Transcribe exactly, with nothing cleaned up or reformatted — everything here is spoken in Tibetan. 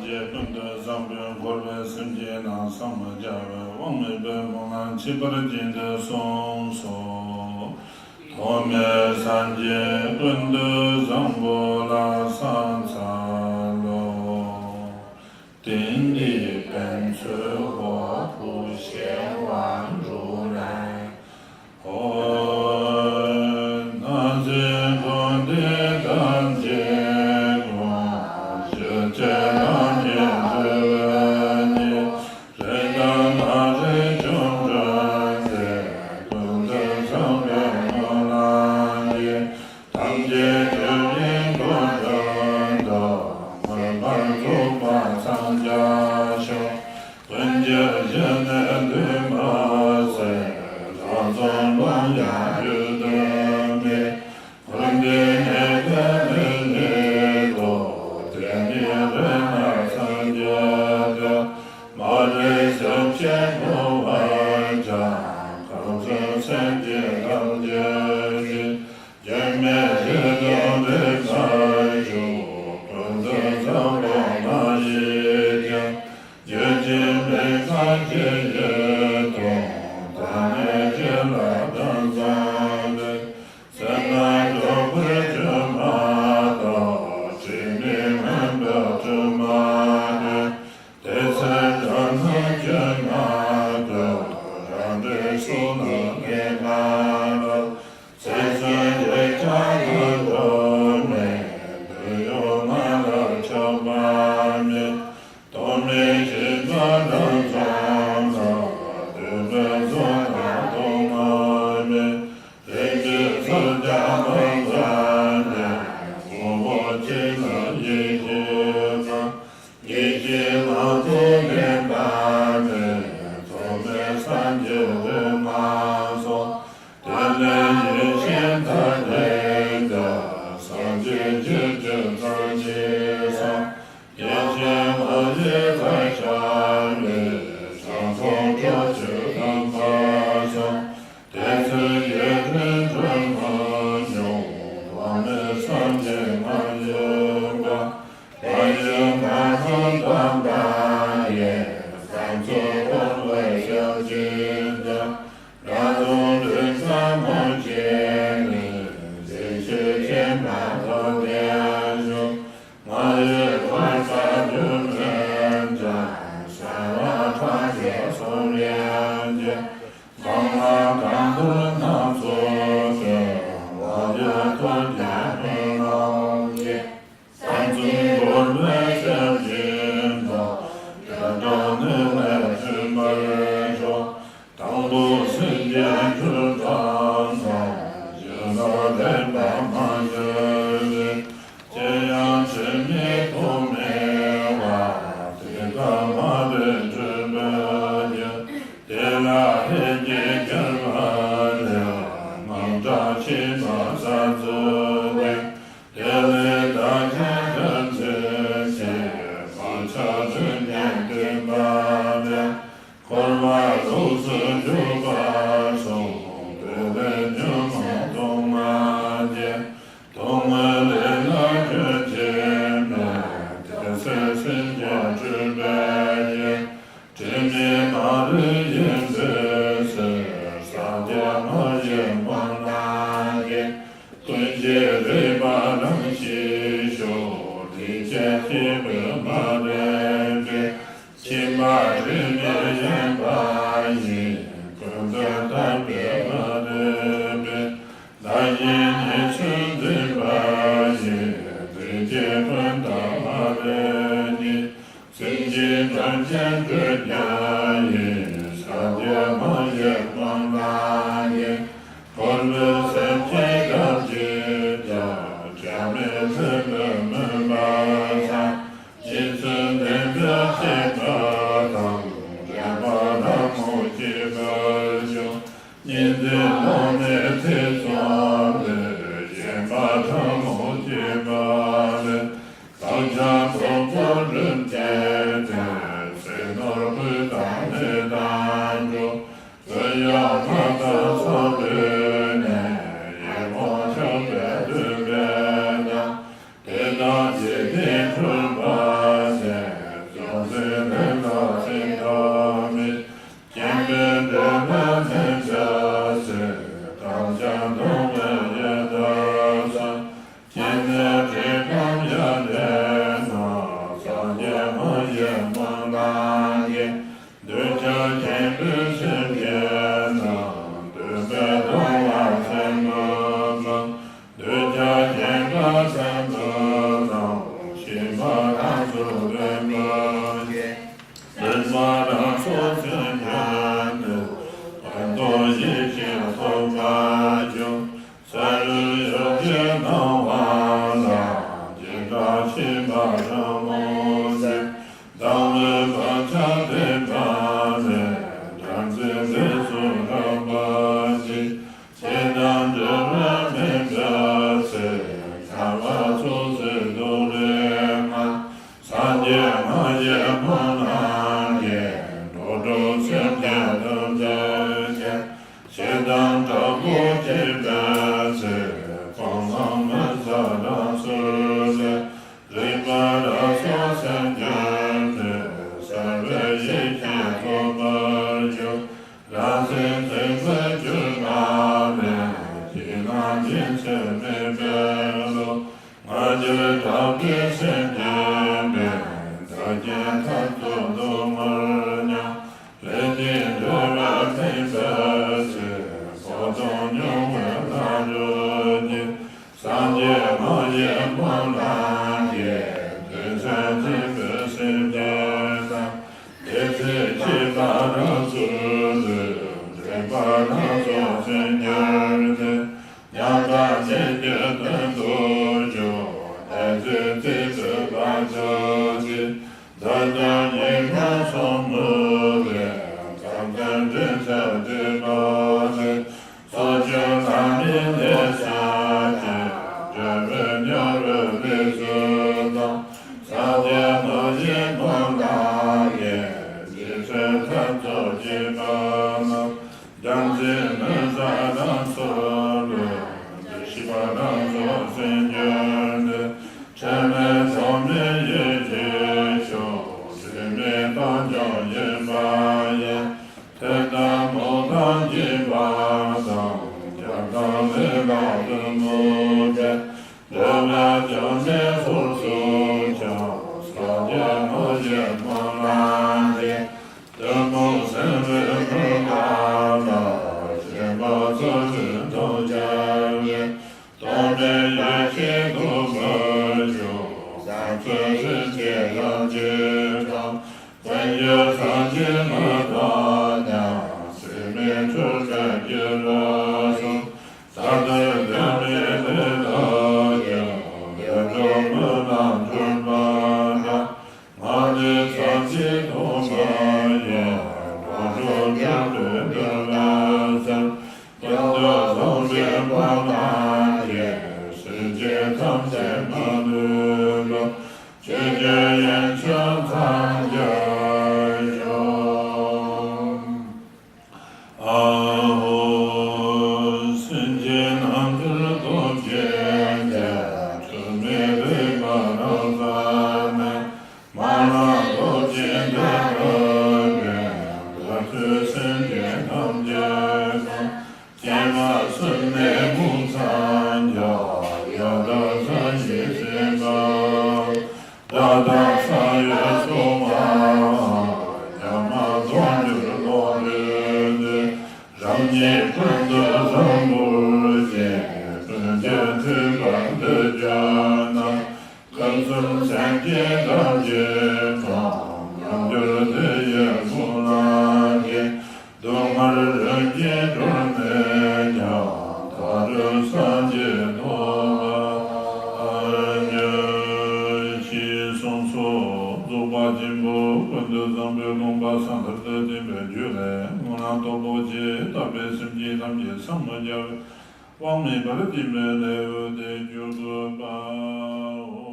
རྗེ་ཀུན་ཏུ་བཟང་པོས་འཁོར་བའི་སེམས་ཅན་རྣམས་སངས་རྒྱ་བའི་དབང་མེད་པའི་སྨོན་ལམ་མཆིས་པར་བགྱིས་ཏེ་གསུངས་སོ། ཐོགས་མེད་སངས་རྒྱས་ཀུན་ཏུ་བཟང་པོ་ལ་ཕྱག་འཚལ་ལོ། དེང་འདིར་ཕན་ཚུན་འོག་ཏུ་ཞི་བར་འགྲོ་ལ། ཨོ། སྣང་སྲིད་ཀུན་བདེ་ཐམས་ཅད་ཀུན། ཞི་བྱེད་ཐམས་ཅད་ཆོས་ཉིད། རིག་དང་མ་རིག་བཅོམ་རྣམས་ཏེ། ཀུན་ཏུ་བཟང་པོའི་སྨོན་ལམ་གྱིས། ཐམས་ཅད་ཆོས་ཉིད་ཀུན་དུ་འདུ། མངོན་པར་རྫོགས་པར་འཚང་རྒྱ་ཤོག། ཀུན་ཁྱབ་ཞི་གནས་འདུས་མ་ཟད། ལྷག་མཚམས་ལོང་ཡང་བརྗོད་དུ་མེད། ཀུན་བདེ་གནས་ཀུན་ལས་ལས་ལྡོག། དེ་ཉིད་རིག་སྔགས་སངས་རྒྱས་ཏེ། མ་རིག་སེམས་ཅན་མཐོལ་བར་བྱ། གང་བྱུང་སེམས་ཅན་ཐམས་ཅད་ཀྱི། སྒྱུ་མའི་ཡུལ་དུ་འདྲེས་པར་ཞོག། ཀུན་ཏུ་བཟང་པོ་མ་ཞིག་ཀྱང་། རྒྱུད་ཀྱི་མིང་ཐམས་ཅད་ཡིད་དུ་འོང་། ཐ་སྙད་ཅི་ལ་དྭངས་གཙང་སྟེ། སེར་སྣ་འཇོག་པའི་བཅོས་མ་དག། དྲི་མེད་མུན་པའི་དྲི་མ་བྲལ། དེ་ཚེ་འཇའ་སྣང་བཅོས་མ་གོས། རང་འདྲའི་གཟུགས་ལ་ངེས་པ་ལ། ཚེ་བཙུན་ཡིག་བརྒྱ་ལ་འགྲོ་མེད། འདོད་ཡོན་ལྔ་ལ་ཆགས་པ་མེད། ཐོགས་མེད་ཞི་བ་དྭངས་གཙང་ལ། འདོད་པའི་གཟུགས་དང་མཐོང་བ་མེད། རིག་པའི་ཚོགས་ཀྱང་མ་འགགས་ནས། དངོས་པོ་གཅིག་ལ་ཡིད་ཆེས་པ། ཡེ་ཤེས་ལ་ཐོགས་མེད་པ་མེད། ཐོགས་མེད་སངས་རྒྱས་འོད་མ་ཚོགས། དེ་ལས་ཡེ་ཤེས་མཐའ་རྒྱས་ཀྱང་། སངས་རྒྱས་ཆོས་ཀྱི་སངས་རྒྱས་སམ། ཡེ་ཤེས་མ་སྐྱེས་མཐའ་ཤར་བའི། ཕྲང་ཕྲང་གྲོགས་ཀྱི་རྣམ་པ་སམ། དེ་ཚེ་ཡེ་ཤེས་འཕྲོས་མ་མྱོང་། ཐོགས་མེད་སངས་རྒྱས་མ་ཡིན་པ། མ་ཡིན་པ་དང་དམ་པ་ཡི། བསམ་རྩོལ་འཁོར་བའི་ཞེན་ཅིང་ཀྱང་། རང་རྫོགས་རིག་པ་ངོ་ཤེས་ནས། ཡེ་ཤེས་ཆེན་པོ་ཐོབ་པའི་ཕྱིར། ང་ཡི་གོ་ཆ་རྒྱུ་མེད་ཀྱང་། གསང་བ་ཕྲང་སྒྲོག་ཚོམ་ཡང་བྱེད། གང་ལ་གང་འདུལ་སྣ་ཚོགས་སྟོན། དབང་ཡོད་ཐོབ་ཀྱང་སྨོན་ལམ་གྱིས། བསམ་རྩོལ་འཁོར་བའི་ཞེན་ཅིང་ཀྱང་། དུད་འགྲོ་གནོད་ལས་ཐོན་པར་ཤོག། དང་པོ་སེམས་ཅན་ཁྱོད་དང་མཚུངས། གཞན་ལ་ལེགས་པར་མ་བྱས་པའི། ཅི་ཡང་དྲི་མེད་ཐོགས་མེད་པ། དེ་ལྟར་མ་རིག་འཁྲུལ་པའི་རྒྱུ། དེ་ལ་ཧད་ཀྱིས་བསྐྱུར་བ་ལས། དངངས་སྐྲག་མཆིས་པ་ས་རྩུབ་སྟེ། དེ་ལས་བདག་ཀྱང་བྲལ་འཚལ་ཞེས། བག་ཆགས་རིམས་ནད་འདུས་པ་ལས། འཁོར་བ་ལོགས་སུ་གྱུར་པ་སོགས། དེ་ལས་ཉོན་མོངས་སྡུག་བསྔལ་སྐྱེ། སྡུག་བསྔལ་ལས་ལ་གྱོང་ཆེན་མེད། དེ་ཚེ་སེམས་ཅན་སྤྲུལ་པའི་ཡུལ། དྲི་མེད་མ་རིག་ཡེ་ཤེས་ཟེར། སངས་རྒྱས་མ་ཡིན་སྨོན་ལམ་གྱིས། ཀུན་གཞི་རིག་པ་རང་ཞི་ཤོག། རིག་བྱེད་གཅིག་པུས་མ་རིག་པའི། ཕྱི་མ་རིག་མིན་ཡིན་པ་ཡིས། ཀུན་ཏུ་བརྟགས་པས་མ་རིག་པའི། བདག་གཞན་གཉིས་སུ་འཛིན་པ་ཡིས། རིག་བྱེད་ཀུན་བརྟགས་མ་རིག་ཉིད། སེམས་ཅན་ཐམས་ཅད་སྤྲུལ་ཀྱང་ཡིན། སངས་རྒྱས་མ་ཡིན་སྨོན་ལམ་གྱིས། འཁོར་ལོས་སེམས་ཅན་བརྒྱ་བརྒྱ་ཀྱང་། བརྒྱ་མེད་ལྷུན་པོར་མུན་པ་སངས། གཉིས་སུ་འཛིན་པས་གཅིག་པ་དང་། འདྲེན་པ་ལྷ་མོ་གཅིག་པར་འབྱུང་། གཉིས་འཛིན་ལོག་ནས་ཐེ་ཚོམ་ལས། ཞེན་པ་ཕྲ་མོ་གཅིག་པ་ལས། བག་ཆགས་རྡོག་པོ་རིམས་བཅས་ཏེ། ཟས་ནོར་ཕུད་དང་གནས་དང་གྲོགས། ལུས་ཡང་ངག་དང་ཚོར་བའི་གནས། ཡིད་འོང་ཆགས་པས་བསྡུས་པའི་མཐའ། སྐྱེ་འཆི་སྒྲིབ་ཁམས་ཡ་བྲལ་ན། སངས་རྒྱས་ངོ་ཤེས་སྨོན་ལམ་གྱིས། འདོད་ཆགས་ཆེན་པོའི་སེམས་བསྐྱེད་ན། འདོད་པའི་སྡུག་བསྔལ་ཚེ་འཕོས་ལ། འདོད་ཆགས་ཞེན་པ་ཚེ་འཕོས་ལ། ཞེན་པ་རང་སོར་ལེན་པར་བྱེད། སེམས་པ་རང་སོར་སེམས་བསྐྱེད་ནས། ཕན་འདོགས་ཡེ་ཤེས་ཐོབ་པར་ཤོག། ཚེ་རབས་ཡོད་ཚད་སྣང་བ་ལ། བྱེ་བྲག་ཤེས་པ་རང་ངོ་ཚེ། སྡང་བའི་བག་ཆགས་དེ་དག་ལས། བྲལ་ཚེ་ལས་སུ་རག་པར་བྱེད། ཞེ་སྡང་འབྲེལ་བ་མེད་པའི་ཚེ། ཁྱབ་པ་ཚོགས་བསགས་སྡུག་བསྔལ་མ། སངས་རྒྱས་ངོ་ཤེས་སྨོན་ལམ་གྱིས། འགྲོ་དྲུག་སེམས་ཅན་ཐམས་ཅད་ཀྱི། ཞེ་སྡང་དྲག་པོ་སྐྱེས་པའི་ཚེ། སྤང་བླང་མི་བྱ་རང་སོར་ལེན། རིག་པ་རང་སོར་སེམས་བསྐྱེད་ནས། གསལ་བའི་ཡེ་ཤེས་ཐོབ་པར་ཤོག། རང་སེམས་ཚིམ་པར་གྱུར་པ་ནས། ཞེད་སྣང་སྦྱིན་སྲེག་མེད་པའི་བློ། ང་རྒྱལ་དྲག་པོས་སེམས་བསྐྱེད་པས། བདག་རྐྱེན་ཐམས་ཅད་སྡུག་བསྔལ་མྱང་། ལས་ཀྱི་འབྲེལ་བ་མེད་པའི་ཚེ། འཕོ་ལྟུང་མྱོང་བའི་ལམ་རོལ་ཅིང་། སངས་རྒྱས་ངོ་ཤེས་སྨོན་ལམ་གྱིས། དེ་ཚེ་འཛིན་པའི་སེམས་བསྐྱེད་དང་། དེ་ཚེ་ཤེས་པ་རང་སོར་ལེན། རིག་པ་རང་སོར་སེམས་བསྐྱེད་དེ། ཉམས་པ་ཉིད་ཀྱི་དོན་དུ་འཇུག། དེ་ཚེ་ཚིག་པའི་བག་ཆགས་ཀྱིས། འདོད་དོན་ཉིད་སྨོན་གསུམ་མུ་ལས། ཁམས་གསུམ་འདྲེན་མཛད་སྒྲིབ་པ་ལས། ཚོགས་ཆོས་ལྷ་མིའི་ལས་བྱ་ཞིང་། འབྲས་བུ་དམྱལ་བའི་ལས་སུ་བཏང་། སངས་རྒྱས་ངོ་ཤེས་སྨོན་ལམ་གྱིས། འཇིག་རྟེན་ཐམས་ཅད་སྐྱིད་པ་ན། བྱང་ཆུབ་མི་བཟད་རང་སོར་ལེན། ཤེས་པ་རང་སོར་སེམས་བསྐྱེད་དེ། ཁྲེལ་མེད་ཐོགས་མེད་ཡེ་ཤེས་ཤོག། དྲི་མེད་རྟོག་འཇོམས་ཡེ་པ་ཡིས། ཐོས་དང་སྨྲ་དང་བགྱིས་པ་དང་། སྐྱབས་དང་ལས་དང་བརྩོན་འགྲུས་ཀྱིས། འདོད་པ་ཅང་མེད་ཚོགས་སུ་འཆར། སངས་རྒྱས་ངོ་ཤེས་སྨོན་ལམ་གྱིས། གཏི་མུག་སེམས་དཔའི་མུན་པ་ལ། ཞེན་པ་ཚོགས་ཀྱིས་འཐོམས་བྱ་བའི། རྟོག་མེད་ཡེ་ཤེས་ཐོབ་པར་ཤོག། ཟག་བཅས་སེམས་ཅན་ཐམས་ཅད་ཀྱང་། ཀུན་གྱི་སངས་རྒྱས་ངོ་ཐོབ་ཀྱང་། ཚད་མེད་འཁྲུལ་པས་སྐྱེ་བ་སོགས། ས་དང་ལྡན་མིན་ལས་དག་ཀྱང་། ཡིད་འཕྲོག་རྨི་ལམ་འཁྲུལ་པ་དག། ང་ནི་ཚངས་ཐོག་མ་ཡིན། འགྲོ་དྲུག་འཁྲུལ་པས་འདུལ་བའི་ཕྱིར། ཀུན་ཏུ་བཟང་པོའི་སྨོན་ལམ་གྱིས། སེམས་ཅན་ཐམས་ཅད་མ་ལུས་པ། ཆོས་ཀྱི་དབྱིངས་སུ་ཐིམ་པར་ཤོག། ཨ་ཧོ། སེམས་ཅན་རྣམས་སྟོར་སྟོབས་ཆེན་ཏེ། འཁྲུལ་མེད་རིག་པ་རང་རྩལ་མེད། སྨོན་ལམ་སྟོབས་ཆེན་དེ་ལ་བརྟེན། དགའ་བསུའི་སེམས་ཅན་ཐམས་ཅད་ཀྱང་། སྐྱེ་འཆི་གསུམ་ནས་མུ་མཚམས་འཇོག། ཡང་དག་སངས་རྒྱས་ཞིང་དགའ། བདག་དང་ས་གཡོས་སྲུང་མའང་། ཉམ་ང་སྟོང་གྱུར་ལོག་འདྲེན་ཏེ། རང་ཉིད་ཀུན་ཏུ་བཟང་པོར་ཤེས། ཀུན་གྱིས་ཐོས་པ་འདོད་གྱུར་ན། ཁམས་གསུམ་སེམས་ཅན་ཐམས་ཅད་ཀྱང་། མངོན་གྱུར་དེ་ཡི་སྨོན་ལམ་གྱིས། སྡུག་བསྔལ་རིམ་གྱིས་གྲོལ་ནས་ཀྱང་། མཐར་ཐུག་སངས་རྒྱས་ཐོབ་པར་མོས། ཞེས་གསུངས་སོ། རྫོགས་པ་ཆེན་པོ་ཀུན་ཏུ་བཟང་པོའི་དགོངས་པ་ཟང་ཐལ་དུ་བསྟན་པའི་རྒྱུད་ལས། སྨོན་ལམ་སྟོབས་པོ་ཆེ། དམ་པའི་སེམས་ཅན་ཐམས་ཅད་ཟབ་མོ་རྒྱ་བའི་དབང་མེད་པར་བསྟིམ་པའི་ལེའུ་སྟེ་བཅུ་དགུ་པའོ།